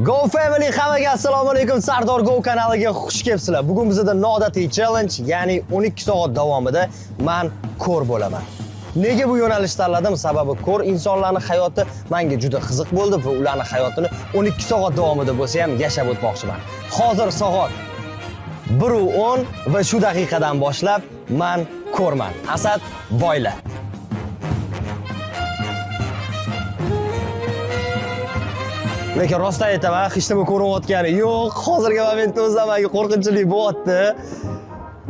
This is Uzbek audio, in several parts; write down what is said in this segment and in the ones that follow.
Go Family hammaga assalomu alaykum. Sardor Go kanaliga xush kelibsizlar. Bugun bizda noodatiy challenge, ya'ni 12 soat davomida men ko'r bo'laman. Nega bu yo'nalishni tanladim? Sababi ko'r insonlarning hayoti menga juda qiziq bo'ldi va ularning hayotini 12 soat davomida bo'lsa ham yashab o'tmoqchiman. Hozir soat 1:10 va shu daqiqadan boshlab men ko'rman. Asad boyla. Lekin rostdan aytaman, hech nima ko'rinayotgani yo'q. Hozirgi momentda o'zida menga qo'rqinchli bo'lyapti.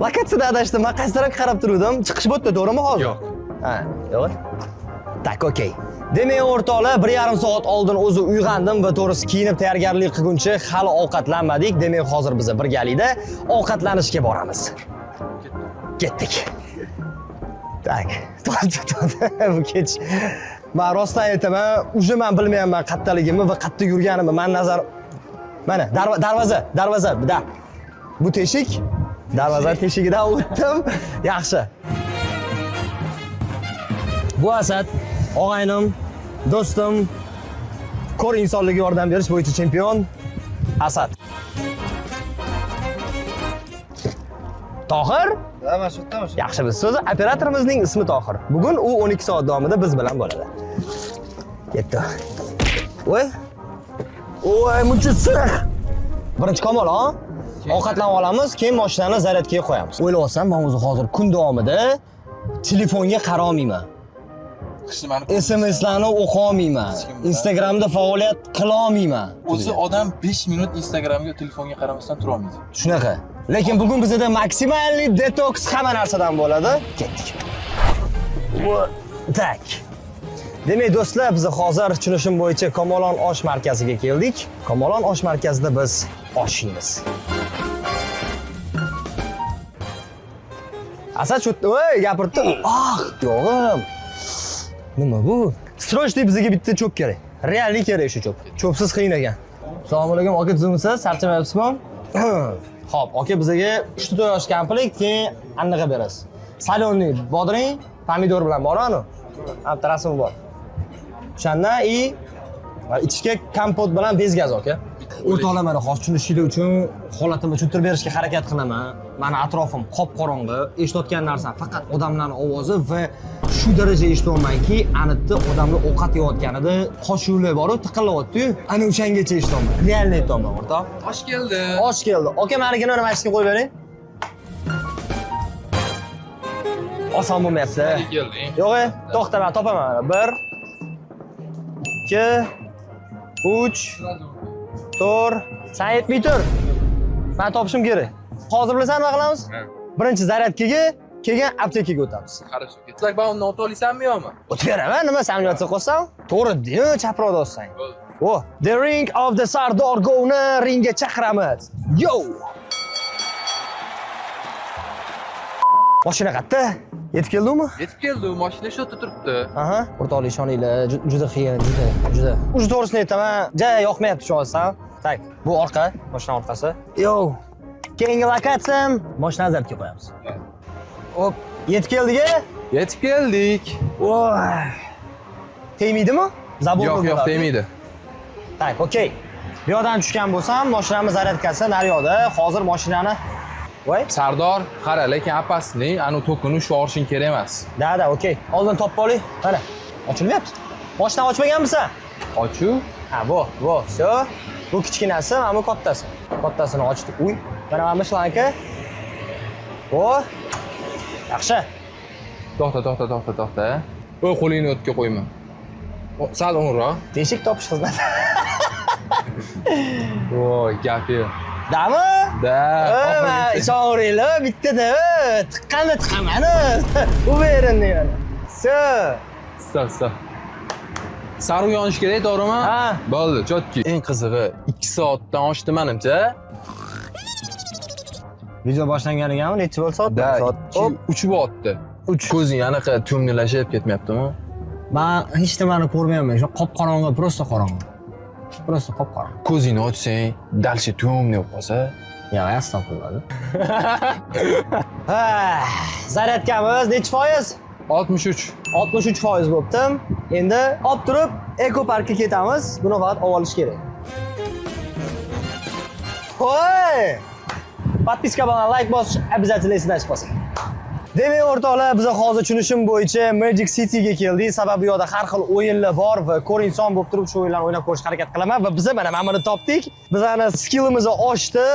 Lokatsiyada adashdim. Men qaysi tarafga qarab turuvdim? Chiqish bu yerda, to'g'rimi hozir? Yo'q. Ha, yo'q. Так, okey. Demak, o'rtoqlar, 1,5 soat oldin o'zi uyg'ondim va to'g'risi kiyinib tayyorgarlik qilguncha hali ovqatlanmadik. Demak, hozir biz birgalikda ovqatlanishga boramiz. Ketdik. Так, to'xta, bu kech. Men rostdan aytaman, уже men bilmayapman qattaligimni va qatta yurganimni. Men nazar mana darvoza, darvoza, da. Bu teshik, darvoza teshigidan o'tdim. Yaxshi. Bu Asad, og'aynim, do'stim, ko'r insonlarga yordam berish bo'yicha chempion Asad. Tohir? Mana shu yerda, shu. Yaxshi biz so'zi operatorimizning ismi Tohir. Bugun u 12 soat davomida biz bilan bo'ladi. Ketdi. Voy. Voy, muncha siriq. Birinchi Kamol, ha? Ovqatlanib olamiz, keyin mashinani zaryadkaga qo'yamiz. O'ylayapsam, men o'zi hozir kun davomida telefonga qarolmayman. Hech nimani SMSlarni o'qolmayman. Instagramda faoliyat qilolmayman. O'zi odam 5 minut Instagramga, telefonga qaramasdan tura olmaydi. Shunaqa. Lekin bugun bizda maksimalniy detoks hamma narsadan bo'ladi. Ketdik. Так. Demak, do'stlar, biz hozir tushunishim bo'yicha Kamolon osh markaziga keldik. Kamolon osh markazida biz osh yeymiz. Asad shu voy gapirdi. Ah, yo'g'im. Nima bu? Срочно bizga bitta cho'p kerak. Reallik kerak shu cho'p. Cho'psiz qiyin ekan. Assalomu alaykum, aka tuzukmisiz? Charchamayapsizmi? Xo'p, aka bizga 3 ta yosh komplekt, keyin anaqa berasiz. Соленый bodring, pomidor bilan bor anu. Bitta rasmi bor. O'shandan и ichishga kompot bilan bez gaz aka. O'rtoqlar mana hozir tushunishinglar uchun holatimni tushuntirib berishga harakat qilaman. Mani atrofim qop-qorong'i, eshitayotgan narsam faqat odamlarning ovozi va shu daraja eshityapmanki, anitda odamlar ovqat yeyotganida qoshiqlar bor-u tiqillayapti-yu, ana o'shangacha eshityapman. Реально aytyapman, o'rtoq. Osh keldi. Osh keldi. Aka, manikini mana shu qo'yib bering. Oson bo'lmayapti. Keldi. Yo'q, to'xta, men topaman. 1 2 3 4. San yetmay tur. Men topishim kerak. Hozir bilasan nima qilamiz? Birinchi zaryadkaga, keyin aptekaga o'tamiz. Хорошо. Shlagbaumdan o'ta olasanmi yo'qmi? O'tib beraman, nima samyotsa qo'shsam? To'g'ri, chaproqda o'tsang. O, The Ring of the Sardor Go'ni ringga chaqiramiz. Yo! Mashina qayerda? Yetib keldingmi? Yetib keldi, mashina shu yerda turibdi. Aha. O'rtoqlik ishoninglar, juda qiyin, juda, juda. Уже to'g'risini aytaman, ja yoqmayapti tushunasizmi? Так, bu orqa, mashina orqasi. Yo. Keyingi lokatsiyam mashinani zaryadga qo'yamiz. Hop, yetib keldik-a? Yetib keldik. Voy. Tegmaydimi? Zabor Yo'q, yo'q, tegmaydi. Так, okey. Bu yoqdan tushgan bo'lsam, mashinamiz zaryadkasi naryoqda. Hozir mashinani Voy. Sardor, qara, lekin apasning anu tokini ushlab olishing kerak emas. Да, да, okey. Oldin topib oling. Mana, ochilmayapti. Mashinani ochmaganmisan? Ochu. Ha, bu, bu, всё. Bu kichkinasi, mana bu kattasi. Kattasini ochdik. Uy, mana mana bu shlanka. Bu. Yaxshi. To'xta, to'xta, to'xta, to'xta. O'y qo'lingni o'tga qo'yma. Sal o'ngroq. Teshik topish xizmati. Voy, gap yo'q. Dami? Da. Man ishonaveringlar, bittada tiqqanda tiqaman. Уверен mana. Всё. Стоп, стоп. Sariq yonish kerak, to'g'rimi? Ha. Bo'ldi, чётко. Eng qizig'i 2 soatdan oshdi menimcha. Video boshlanganigami necha bo'ldi soat? Da, Soat. 2 3 bo'lyapti. 3. Ko'zing anaqa tumnilashib ketmayaptimi? Men hech nimani ko'rmayapman. Shu qop-qorong'i, просто qorong'i. Просто qop-qorong'i. Ko'zingni ochsang, дальше темный bo'lib qolsa, Yo'q, astag'firullah. Ha, zaryadkamiz nechi foiz? 63. 63 foiz bo'libdi. Endi olib turib ekoparkka ketamiz. Buni faqat olib olish kerak. Voy! Подписка bilan like bosish обязательно esdan chiqmasin. Demak, o'rtoqlar, biz hozir tushunishim bo'yicha Magic Cityga keldik. Sababi bu yerda har xil o'yinlar bor va ko'r inson bo'lib turib shu o'yinlarni o'ynab ko'rishga harakat qilaman va biz mana buni topdik. Bizani skillimiz oshdi.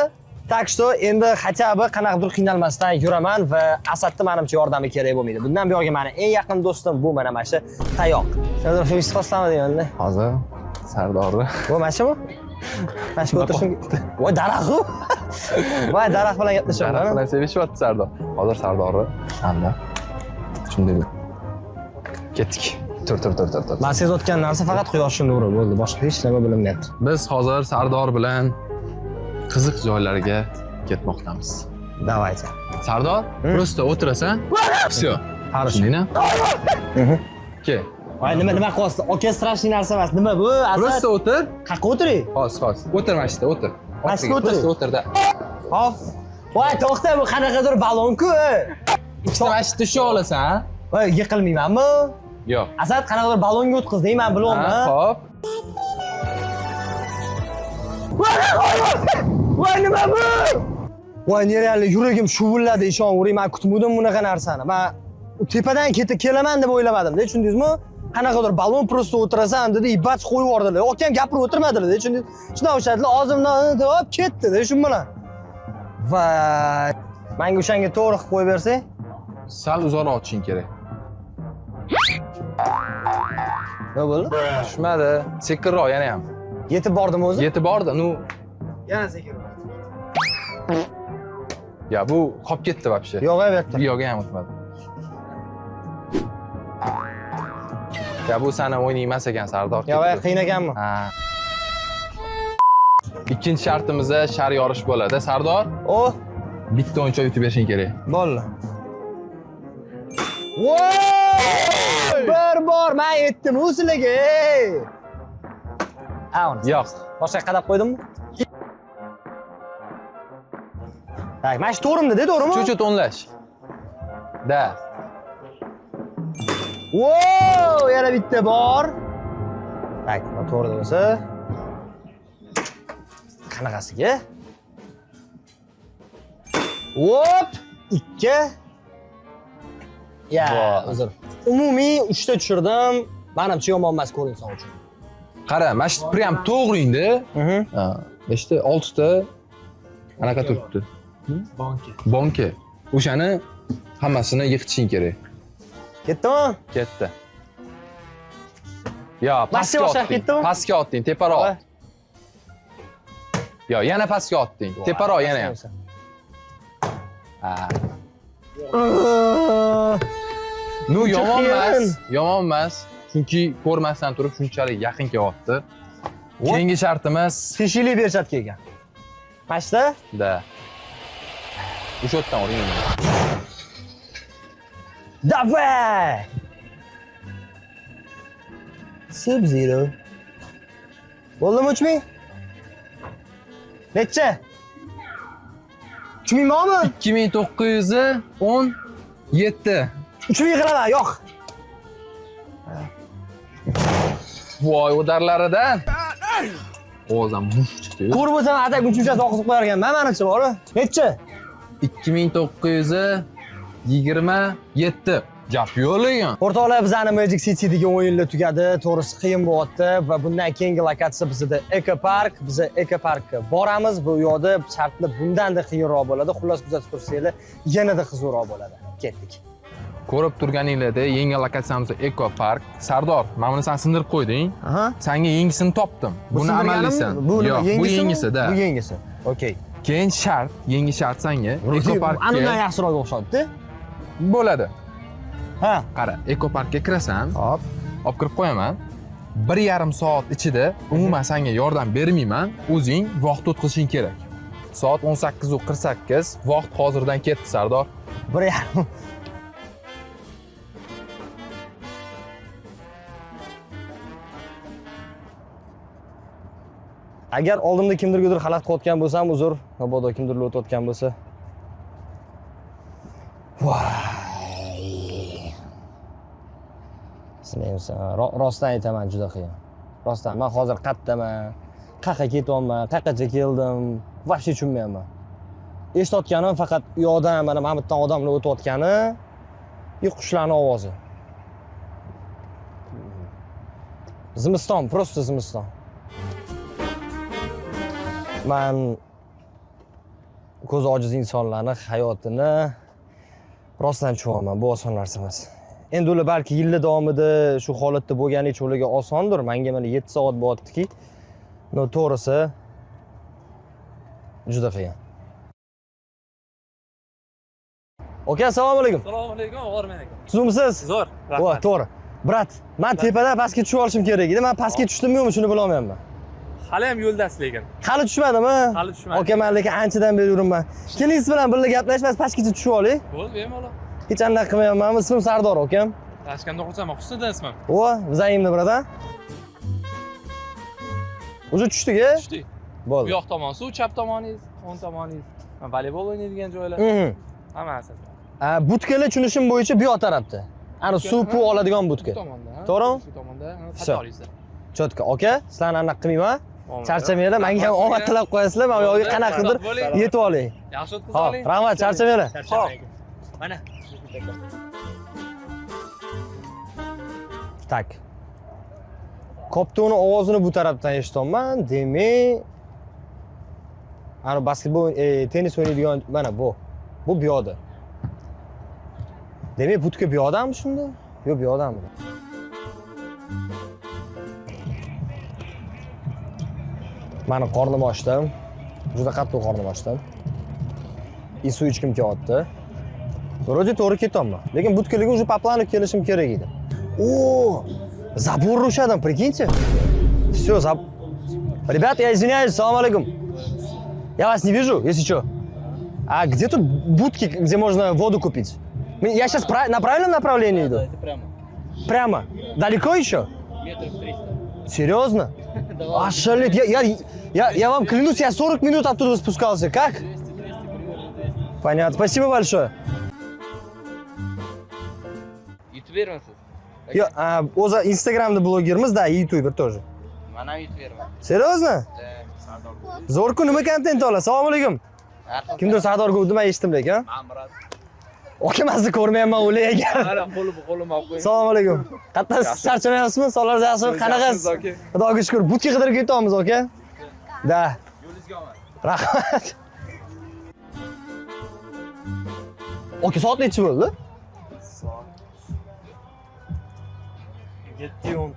Так что endi хотя бы qanaqadir qiynalmasdan yuraman va Asadni menimcha yordami kerak bo'lmaydi. Bundan buyog'iga meni eng yaqin do'stim bu mana shu tayoq. Sardor, shu istiqosami deyapti. Hozir Sardorni Bu mana shumi? Mana shu o'tirishim. Voy, daraxt u. Voy, daraxt bilan gaplashaman. Daraxt bilan sevishyapti Sardor. Hozir Sardorni hamda shunday ketdik. Tur, tur, tur, tur, tur. Man sezayotgan narsa faqat quyoshning nuri bo'ldi. Boshqa hech nima bilinmayapti. Biz hozir Sardor bilan qiziq joylarga ketmoqdamiz. Давайте. Sardor, просто o'tirasan. Всё. Хорошо. Tushundingmi? Ke. Voy, nima qilyapsiz? Aka, страшный narsa emas. Nima bu? Asad? Просто o'tir. Qayerga o'tiring? Hozir, hozir. O'tir mana shu yerda, o'tir. Mana shu yerda o'tiring. Просто o'tir da. Hop. Voy, to'xta, bu qanaqadir balon-ku. Ikkita mana shu yerda tusha olasan. Voy, yiqilmaymanmi? Yo'q. Asad, qanaqadir balonga o'tqizding, men Ha, bilyapman. Hop. Voy, nima bu? Voy, нереально yuragim shuvilladi, ishonavering, men kutmadim bunaqa narsani. Men tepadan ketib kelaman deb o'ylamadim-da, tushundingizmi? Qanaqadir balon, просто o'tirasan dedi, и бац, qo'yib yubordilar. Akam gapirib o'tirmadilar, tushundingiz? Shundan o'shadilar, og'zimdan hop ketdi-da shu bilan. Voy, menga o'shanga to'g'ri qilib qo'yib bersang. Sal uzoqroq otishing kerak. Nima bo'ldi? Tushmadi. Sekinroq yana ham. Yetib bordim o'zi. Yetib bordi. Ну, Yana sekinroq. Ya bu qolib ketdi вообще. Yo'q, bu yerda. Bu yoqqa ham o'tmadi. Ya bu sani o'yining emas ekan, Sardor. Yo'q, qiyin ekanmi? Ha. Ikkinchi shartimizda shar yorish bo'ladi. Sardor, O, bitta o'yinchoq yutib berishing kerak. Bo'ldi. Voy! Bir bor men aytdim u sizlarga. Ey! Ha, uni. Yo'q. Boshqa qadab qo'ydimmi? Так, mana shu to'g'rimda, to'g'rimi? Чуть-чуть o'nglash. Да. Wow, yana bitta bor. Так, bu to'g'ri bo'lsa. Qanaqasiga? Hop, ikki. Ya, Voy. uzr. Umumiy 3 ta tushirdim. Menimcha yomon emas ko'r inson uchun. Qara, mana shu прям to'g'ringda. Ha, nechta? 6 ta anaqa turibdi. Bonka. Bonka. O'shani hammasini yig'ishing kerak. Ketdimi? Ketdi. Yo, pastga boshqa otding. ketdimi? Pastga otding, teparoq. Voy. Yo, yana pastga otding. Teparoq yana ham. Ha. Ну, Uncha yomon emas, qiyin. Yomon emas. Chunki ko'rmasdan turib shunchalik yaqin kelyapti. Keyingi shartimiz Teshikli перчатка ekan. Mana shuda? Да. O'sha yerdan uring. Давай! Sub-zero. Bo'ldimi 3000? Necha? 3000 bormi? 2917. 3000 qilaman, yo'q. Voy, удар laridan. Ovoz ham buf chiqdi. Ko'rib bo'lsam, atak uchinchasi oqizib qo'yar ekanman, manimcha bor. Necha? 2927. Gap yo'q lekin. O'rtoqlar, bizani Magic City degan o'yinlar tugadi. To'g'risi qiyin bo'lyapti va bundan keyingi lokatsiya bizda Eco Park. Biz Eco Parkka boramiz. Bu yoqda shartlar bundan-da qiyinroq bo'ladi. Xullas, kuzatib tursanglar, yanada qiziqroq bo'ladi. Ketdik. Ko'rib turganinglardek, yangi lokatsiyamiz Eco Park. Sardor, mana buni sen sindirib qo'yding. Aha. Senga yangisini topdim. Buni amaliysan. Bu nima? Yo'q, bu Yangisimi? yangisi-da. Bu yangisi. Okey. Keyin shart, yangi shart senga. Eco Ana undan Parkka yaxshiroq o'xshaydi. Bo'ladi. Ha. Qara, Eco Parkka kirasan, Hop. olib kirib qo'yaman. 1,5 soat ichida umuman senga yordam bermayman, o'zing vaqt o'tkazishing kerak. Soat 18:48, vaqt hozirdan ketdi, Sardor. 1,5. Agar oldimda kimdirgadir xalaqit qilayotgan bo'lsam, uzr, mabodo kimdir o'tayotgan bo'lsa. Voy. Sinaysan. Rostdan aytaman, juda qiyin. Rostdan, men hozir qayerdaman? Qayerga ketyapman? Qayergacha keldim? Вообще tushunmayapman. Eshitayotganim faqat u yoqdan mana bu yerdan odamlar o'tayotgani и qushlarni ovozi. Zimiston, просто zimiston. Man ko'zi ojiz insonlarni hayotini rostdan tushunyapman. Bu oson narsa emas. Endi ular balki yillar davomida shu holatda bo'lgani uchun ularga osondir. Menga mana 7 soat bo'lyaptiki. Но, to'g'risi, juda qiyin. Aka, assalomu alaykum. Assalomu alaykum, og'ir aka. Tuzukmisiz? Zo'r, Voy, rahmat. To'g'ri. Брат, man tepadan pastga tushib olishim kerak edi. Man pastga tushdimmi yo'qmi, shuni bilolmayapman. Hali ham yo'ldasiz lekin. Hali tushmadimi? Hali tushmadim. Aka, man lekin anchadan beri yuribman. Keling, siz bilan birga gaplashib, pastgacha tushib oling. Bo'ldi, bemalol. Hech anaqa qilmayapman. Ismim Sardor, akam. Tashkentda o'qisaman, Husniddin ismim. O, взаимно, братан. Уже tushdik, e? Tushdik. Bu Bo'ldi. yoq tomon suv, chap tomoningiz, o'ng tomoningiz. Mana voleybol o'ynaydigan joylar. Hammasi. A, budkalar tushunishim bo'yicha bu yoq tarafda. Ana suv puv oladigan budka. Bu tomonda, ha? To'g'rimi? Shu tomonda, ha, Всё. qatoringizda. Чётко. Aka, sizlarni anaqa qilmayman. Omad. Charchamanglar, menga ham omad tilab qo'yasizlar, men u yoqga qanaqadir Bo'ling. yetib olay. Yaxshi o'tkazib Hop, oling. rahmat, charchamanglar. Hop. Mana. Так. Koptoni ovozini bu tarafdan eshityapman. Demak, ana basketbol, tennis o'ynaydigan mana bu. Bu bu yoqda. Demak, budka bu yoqdami shunda? Yo'q, bu yoqdami? Mani qornim ochdi. Juda qattiq qornim ochdi. И suv ichgim kelyapti. Вроде to'g'ri ketyapman. Lekin budkalarga уже по плану kelishim kerak edi. О, забор ushladim, прикиньте. Все, Ребята, я извиняюсь, салам алейкум. Я вас не вижу, если что. А где тут будки, где можно воду купить? Я сейчас на правильном направлении иду? Это прямо. Прямо. Далеко еще? Метров 300. Серьезно? Ошалеть, я вам клянусь, я 40 минут оттуда спускался. Как? 200, 200, примерно 200. Понятно. Спасибо большое. Youtubermisiz? Yo, a, o'zi Instagramda blogermiz, да, и youtuber тоже. Man ham youtuberman. Серьезно? Zo'r-ku, nima kontent olasiz? Assalomu alaykum. Kimdir Sardor Guvdi, man eshitdim lekin. Man Murod. Aka, man sizni ko'rmayapman o'lay. Mana qo'lim qo'lim olib qo'ying. Assalomu alaykum. Qayerdan, charchamayapsizmi? Sog'ligingiz yaxshimi? Qanaqasiz? Aka. Xudoga shukur, budka qidirib ketyapmiz, aka. Да. Yo'lingizga omad. Rahmat. Aka, soat nechi bo'ldi? Soat 7:14.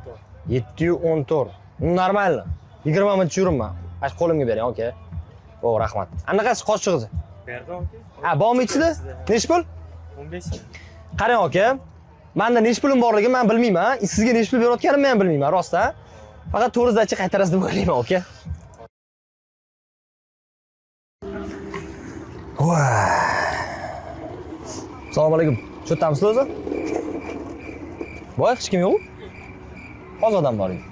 7:14. Нормально. 20 minut yuribman. Mana shu qo'limga bering, aka. O, rahmat. Anaqasi qoshig'izi. Berdim, aka. Ha, bormi ichida? Nechi pul? 15. Qarang, aka. Menda nechi pulim borligini men bilmayman. Sizga nechi pul berayotganimni ham bilmayman, rostdan. Faqat to'g'ri сдача qaytarasiz deb o'ylayman, aka. Voy. Assalomu alaykum. Shu yerdamisizlar o'zi? Voy, hech kim yo'q? Hozir odam bor edi.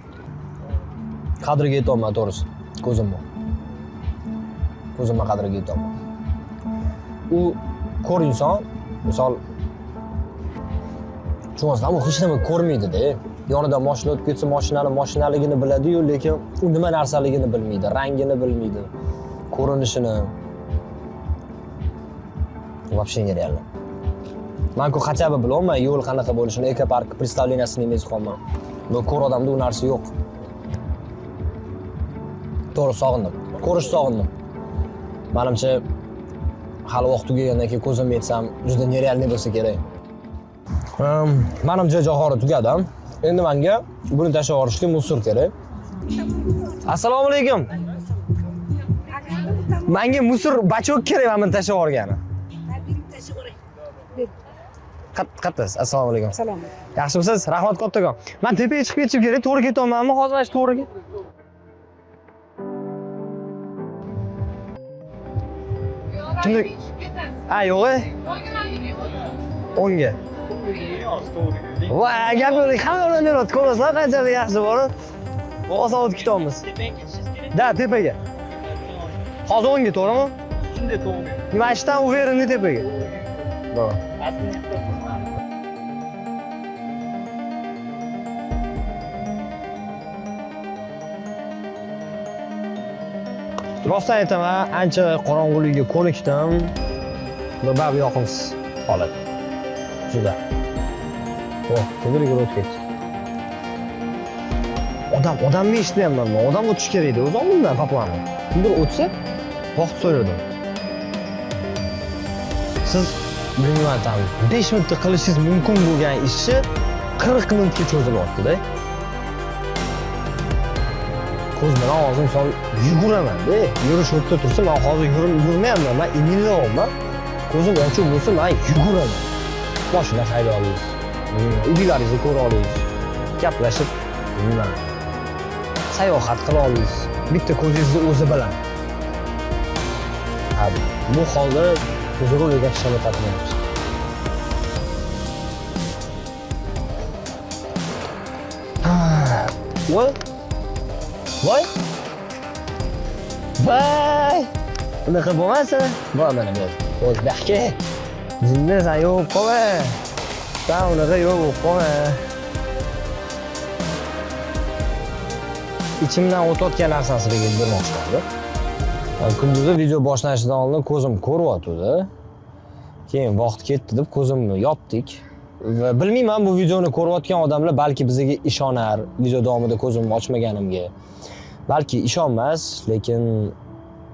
Qadriga yetolman, to'g'risi. Ko'zimni. Ko'zimni qadriga yetolman. U ko'r inson, misol tushunasizlarmi, u hech nima ko'rmaydi-da. Yonidan mashina o'tib ketsa, mashinani mashinaligini biladi-yu, lekin u nima narsaligini bilmaydi, rangini bilmaydi, ko'rinishini. Вообще нереально. Man-ku хотя бы bilaman yo'l qanaqa bo'lishini, ekopark представления sini emas qolman. Но ko'r odamda u narsa yo'q. To'g'ri, sog'indim. Ko'rish sog'indim. Manimcha hali vaqt tugagandan keyin ko'zim yetsam juda нереальный bo'lsa kerak. Manimcha johori tugadi. Endi menga buni tashlab yuborishga мусор kerak. Assalomu alaykum. Menga мусор бачок kerak, mana buni tashlab yuborgani. Qayerdasiz? Assalomu alaykum. Salom. Yaxshimisiz? Rahmat kattakon. Men tepaga chiqib ketishim kerak. To'g'ri ketyapmanmi? Hozir mana shu to'g'ri. Kimdir? Ha, yo'q. E? O'ngga. Voy, gap yo'q. Hamma yo'ldan yuribdi. Ko'rasizlar, qanchalik yaxshi borib. Oson o'tib ketamiz. Да, tepaga. Hozir o'ngga, to'g'rimi? Shunday to'g'ri. Mana shu yerdan уверенный tepaga. To'g'ri. Rostdan aytaman, ancha qorong'ulikka ko'nikdim. Va baribir yoqimsiz holat. Juda. Oh, kimdir yugurib o'tib ketdi. Odam, odamni eshitmayapman man. Odam o'tishi kerak edi o'zi oldimdan по плану. Kimdir o'tsa, vaqt so'radim. Siz, bilmayman, там 5 minutda qilishingiz mumkin bo'lgan ishni 40 minutga cho'zilyapti-da. Ko'z bilan hozir misol yuguraman-da. Yurish o'rtada tursa, man hozir yurmayapman, man imillayapman. Ko'zim ochiq bo'lsa, man yuguraman. Mashina hayday olasiz. Uylaringizni ko'ra olasiz. Gaplashib, bilmayman, sayohat qila olasiz. Bitta ko'zingizni o'zi bilan. Ha, bu holda biz roliga hech tatmaymiz. Voy. Voy. Voy. Unaqa bo'lmasin. Voy, mana bu. O'z baxtga. Jinni, san yo'q qolma. San unaqa yo'q bo'lib qolma. Ichimdan o'tayotgan narsani sizlarga bermoqchiman. Kunduzi video boshlanishidan oldin ko'zim ko'ryotgandi. Keyin vaqt ketdi deb ko'zimni yopdik. Va bilmayman, bu videoni ko'rayotgan odamlar balki bizga ishonar, video davomida ko'zimni ochmaganimga. Balki ishonmas, lekin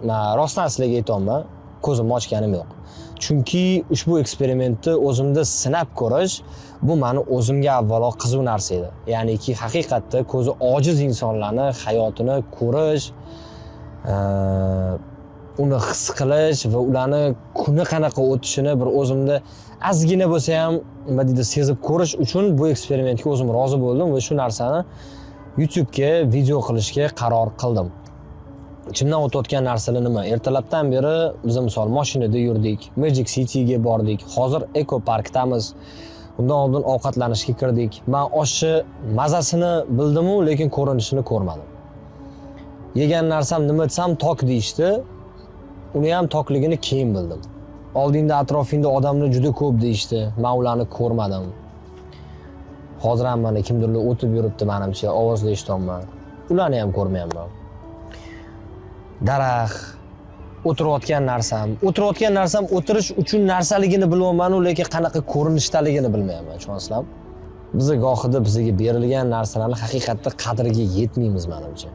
men rostdan sizlarga aytaman, ko'zimni ochganim yo'q. Chunki ushbu eksperimentni o'zimda sinab ko'rish bu meni o'zimga avvalo qiziq narsa edi. Ya'niki haqiqatda ko'zi ojiz insonlarni hayotini ko'rish, uni his qilish va ularni kuni qanaqa o'tishini bir o'zimda ozgina bo'lsa ham nima deydi sezib ko'rish uchun bu eksperimentga o'zim rozi bo'ldim va shu narsani YouTube'ga video qilishga qaror qildim. Ichimdan o'tayotgan narsalar nima? Ertalabdan beri biz misol mashinada yurdik, Magic Cityga bordik, hozir Eco Parkdamiz. Undan oldin ovqatlanishga kirdik. Men oshni mazasini bildim-u, lekin ko'rinishini ko'rmadim. Yegan narsam nima desam tok deyishdi. Uni ham tokligini keyin bildim. Oldinda atrofingda odamlar juda ko'p deyishdi. Men ularni ko'rmadim. Hozir ham mana kimdirlar o'tib yuribdi menimcha, ovozli eshityapman. Ularni ham ko'rmayapman. Daraxt, o'tirayotgan narsam, o'tirayotgan narsam o'tirish uchun narsaligini bilyapman-u, lekin qanaqa ko'rinishdaligini bilmayapman, tushunasizlarmi? Biz gohida bizga berilgan narsalarni haqiqatda qadriga yetmaymiz menimcha.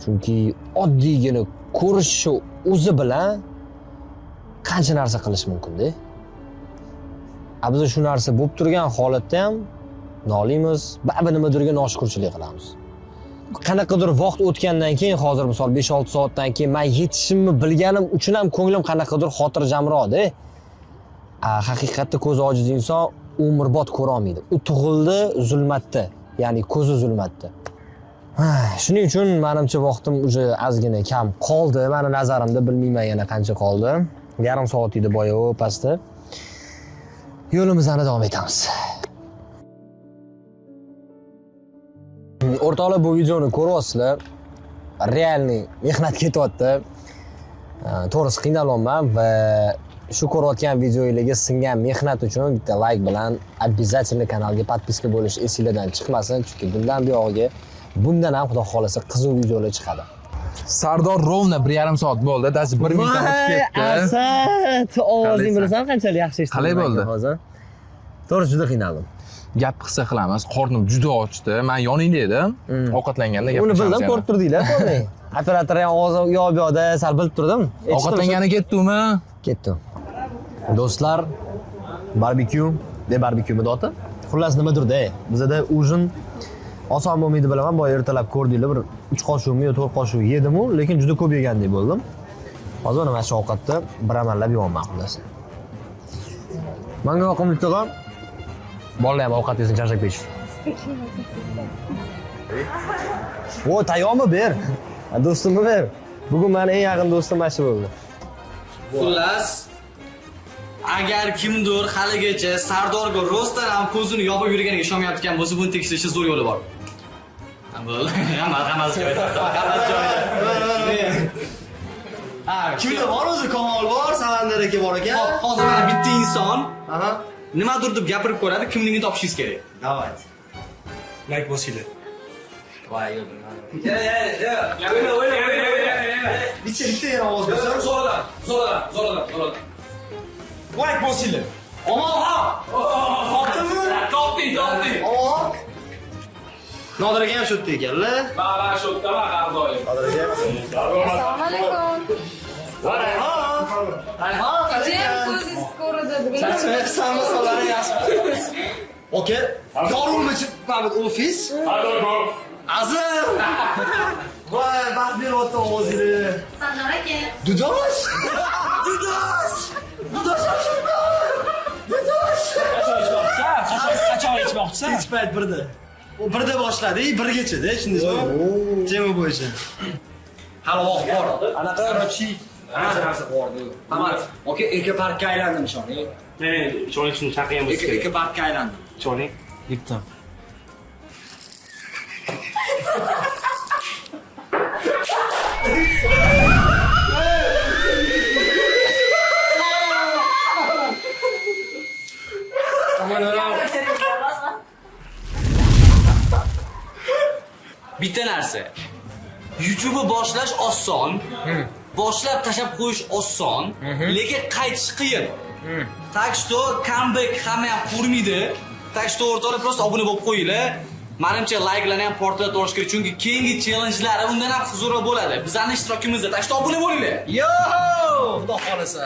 Chunki oddiygina ko'rishi o'zi bilan qancha narsa qilish mumkin-da. A biz shu narsa bo'lib turgan holatda ham noliymiz, baribir nimadirga noshukurchilik qilamiz. Qanaqadir vaqt o'tgandan keyin, hozir misol 5-6 soatdan keyin men yetishimni bilganim uchun ham ko'nglim qanaqadir xotirjamroq-da. Haqiqatda ko'zi ojiz inson umrbod ko'ra olmaydi. U tug'ildi zulmatda, ya'ni ko'zi zulmatda. Shuning uchun menimcha vaqtim уже ozgina kam qoldi. Meni nazarimda bilmayman yana qancha qoldi. Yarim soat edi boya u pastda. Yo'limizni davom etamiz. O'rtoqlar, bu videoni ko'ryapsizlar. Realniy mehnat ketyapti. To'g'risi qiynalyapman va shu ko'rayotgan videolarga singan mehnat uchun bitta like bilan обязательно kanalga podpiska bo'lish esinglardan chiqmasin, chunki bundan buyog'iga bundan ham xudo xolasa qiziq videolar chiqadi. Sardor rovna 1,5 soat bo'ldi, даже 1 minut o'tib ketdi. Asad, ovozing bilasan qanchalik yaxshi eshitildi. Qalay bo'ldi? Hozir. To'g'risi juda qiynaldim. Gap qilsa qilamiz, qornim juda ochdi. Men yoningda edim. Ovqatlanganda Uni gaplashamiz. bildim, ko'rib turdinglar, to'g'ri. Operator ham ovozi u yoq bu yoqda sal bilib turdim. Ovqatlangani ketdimi? Ketdi. Do'stlar, barbekyu, de barbekyu oti. Xullas nimadir-da, bizada ujin oson bo'lmaydi bilaman, boya ertalab ko'rdinglar, bir 3 qoshiqmi yo 4 qoshiq yedim-u, lekin juda ko'p yegandek bo'ldim. Hozir mana shu ovqatni bir amallab yeyapman xullas. Menga yoqimli tog'am. Bolalar ham ovqat yesin, charchab ketishdi. O, tayyormi ber? Do'stimni ber. Bugun meni eng yaqin do'stim mana shu bo'ldi. Xullas, agar kimdir haligacha Sardorga rostdan ham ko'zini yopib yurganiga ishonmayotgan bo'lsa, buni tekshirishni zo'r yo'li bor. Bo'ldi. Hammasi joyida. Hammasi joyida. Ha, Kimda bor o'zi? Kamol bor, Samandar aka bor ekan. Hozir mana bitta inson nimadir deb gapirib ko'radi, kimligini topishingiz kerak. Давайте. Like bosinglar. Voy, yo'q. O'yla, o'yla, o'yla. Bitta bitta yana ovoz bersa. Zo'radan, zo'radan, zo'radan, zo'radan. Like bosinglar. Omonxon! Topdimi? Topding, topding. Omonxon. Nodir aka ham shu yerda ekanlar. Man shu yerdaman har doim. Nodir aka. Assalomu alaykum. Rayhon! Rayhon, Jim ko'zingiz ko'rdi bugun. Charchamayapsanmi, solaring yaxshi. Aka, yorug'mi mana bu ofis? Azim! Voy, baxt beryapti ovozingiz. Sardor aka. Dudosh! Dudosh! Dudosh ham shu yerda! Dudosh! Qachon ichmoqchisan? Kech payt birda. U birda boshladi, birgacha-da, tushundingizmi? Tema bo'yicha. Hali vaqt bor. Anaqa ancha narsa bordi. Mamat, aka ekoparkka aylandim ishoning. Ishoning shuni chaqirgan bo'lsa kerak. Ekoparkka aylandim. Ishoning. Yetdim. Bitta narsa. YouTube'ni boshlash oson. Boshlab tashlab qo'yish oson, lekin qaytish qiyin. Так что comeback hamma ham ko'rmaydi. Так что o'rtoqlar просто obuna bo'lib qo'yinglar. Menimcha layklarni ham portlatib yuborish kerak, chunki keyingi challengelari undan ham qiziqroq bo'ladi. Bizning ishtirokimizda. Так что obuna bo'linglar. Yo! Xudo xolasa.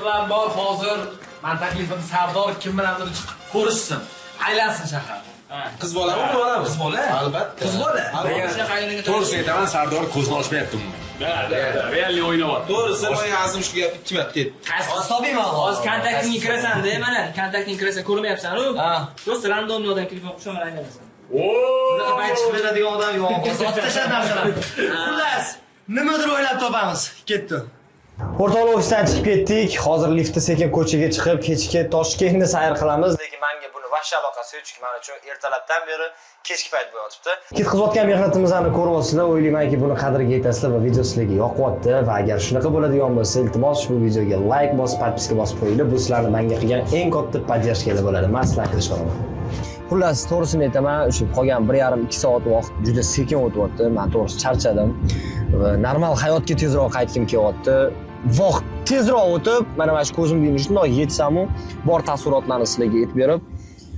Plan bor hozir. Men taklifim Sardor kim bilandir chiqib ko'rishsin. Aylansin shahar. Qiz bolami, o'g'il bolami? Qiz bola. Albatta. Qiz bola. To'g'risini aytaman, Sardor ko'zini ochmayapti umuman. Realli o'ynayapti. To'g'risi, men Azim shu gapni ikki marta aytdi. Topayman Hozir hozir. kontaktingga kirasan-da, mana kontaktingga kirasan, ko'rmayapsan-u. Ha. Просто рандомный odam telefon qilib bilan aylanasan. Bunaqa payt chiqib beradigan odam yo'q. Sotib tashlab narsalar. Xullas, nimadir o'ylab topamiz. Ketdi. O'rtoqlar ofisdan chiqib ketdik. Hozir liftda sekin ko'chaga chiqib, kechki Toshkentni sayr qilamiz. Lekin menga buni vahshiy aloqasi yo'q, chunki men uchun ertalabdan beri kechki payt bo'lyotibdi. Ketkazayotgan mehnatimizni ko'ryapsizlar, o'ylaymanki buni qadriga yetasizlar va video sizlarga yoqyapti va agar shunaqa bo'ladigan bo'lsa, iltimos ushbu videoga like bosib, podpiska bosib qo'yinglar. Bu sizlarni menga qilgan eng katta поддержка bo'ladi. Men sizlarga ishonaman. Xullas, to'g'risini aytaman, o'sha qolgan 1,5-2 soat vaqt juda sekin o'tyapti. Men to'g'risi charchadim va normal hayotga tezroq qaytgim kelyapti. Vaqt tezroq o'tib, mana shu ko'zimni shundoq yetsamu, bor taassurotlarni sizlarga aytib berib,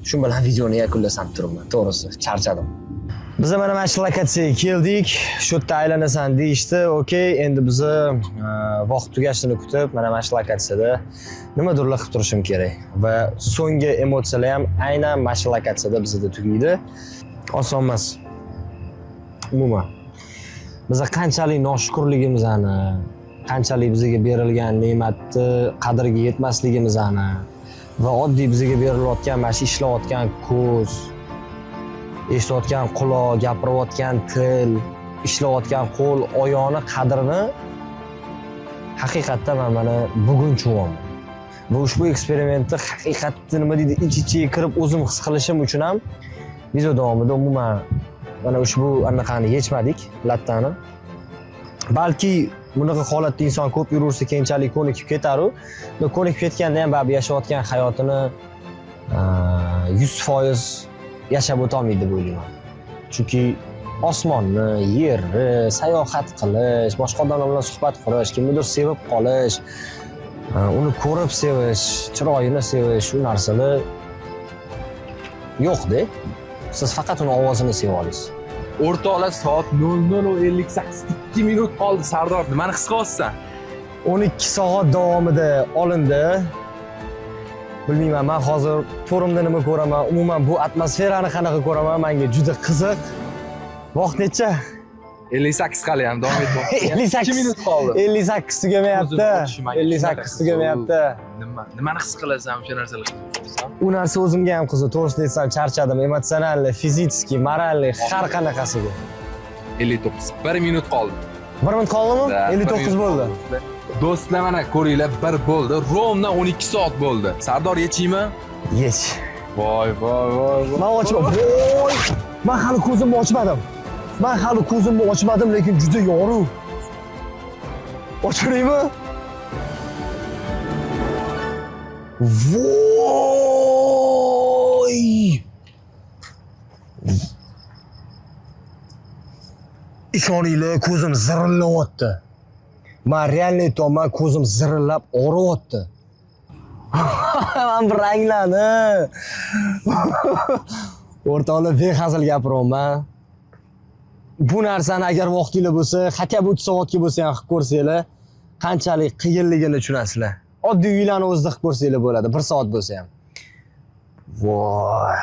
shu bilan videoni yakunlasam turibman. To'g'risi, charchadim. Biz mana shu lokatsiyaga keldik. Shu yerda aylanasan deyishdi. Okey, endi bizni vaqt tugashini kutib, mana shu lokatsiyada nimadirlar qilib turishim kerak va so'nggi emotsiyalar ham aynan mana shu lokatsiyada bizda tugaydi. Oson emas. Umuman. Biz qanchalik noshukurligimizni, qanchalik bizga berilgan ne'matni qadriga yetmasligimizni va oddiy bizga berilayotgan mana shu ishlayotgan ko'z, eshitayotgan quloq, gapirayotgan til, ishlayotgan qo'l, oyoqni qadrini haqiqatda man mana bugun tushunyapman. Va ushbu eksperimentni haqiqatni nima deydi, ich-ichiga kirib o'zim his qilishim uchun ham video davomida umuman mana ushbu anaqani yechmadik, lattani. Balki bunaqa holatda inson ko'p yuraversa keyinchalik ko'nikib ketaru. Ko'nikib ketganda ham baribir yashayotgan hayotini 100% yashab o'tolmaydi deb o'ylayman. Chunki osmonni, yerni, sayohat qilish, boshqa odamlar bilan suhbat qurish, kimnidir sevib qolish, uni ko'rib sevish, chiroyini sevish, u narsalar yo'q-da. Siz faqat uni ovozini seva olasiz. O'rtoqlar, soat 00:58, 2 minut qoldi. Sardor, nimani his qilyapsan? 12 soat davomida olindi. Bilmayman, men hozir to'rimda nima ko'raman, umuman bu atmosferani qanaqa ko'raman, menga juda qiziq. Vaqt necha? 58 hali ham davom etmoqda. 58. 2 minut qoldi. 58 tugamayapti. Ko'zimni ochishi menga 58 tugamayapti. Nimani his qilasan o'sha narsalar? U narsa o'zimga ham qiziq. To'g'risini aytsam, charchadim. Emotsional, fizически, моральный, har qanaqasiga. 59. 1 minut qoldi. 1 minut qoldimi? Da, bir 59 minut bo'ldi. qoldi. Do'stlar, mana ko'ringlar, 1 bo'ldi. Ровно 12 soat bo'ldi. Sardor, yechiymi? Yech. Voy, voy, voy, voy. Man ochmadim. Voy! Man hali ko'zimni ochmadim. Man hali ko'zimni ochmadim, lekin juda yorug'. Ochiraymi? Voy! Ishoninglar, ko'zim zirillayapti. Man реально aytyapman, ko'zim zirillab og'riyapti. Man bir ranglarni. O'rtoqlar, behazil gapiryapman. Bu narsani agar vaqtinglar bo'lsa, хотя бы 3 soatga bo'lsa ham qilib ko'rsanglar, qanchalik qiyinligini tushunasizlar. Oddiy uylarni o'zida qilib ko'rsanglar bo'ladi, 1 soat bo'lsa ham. Voy.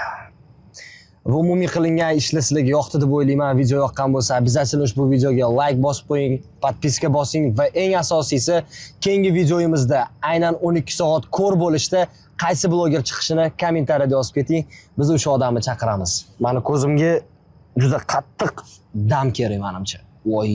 Va umumiy qilingan ishlar sizlarga yoqdi deb o'ylayman. Video yoqqan bo'lsa, обязательно ushbu videoga like bosib qo'ying, подписка bosing va eng asosiysi, keyingi videoyimizda aynan 12 soat ko'r bo'lishda qaysi bloger chiqishini kommentariyada yozib keting. Biz o'sha odamni chaqiramiz. Mani ko'zimga juda qattiq dam kerak manimcha. Voy.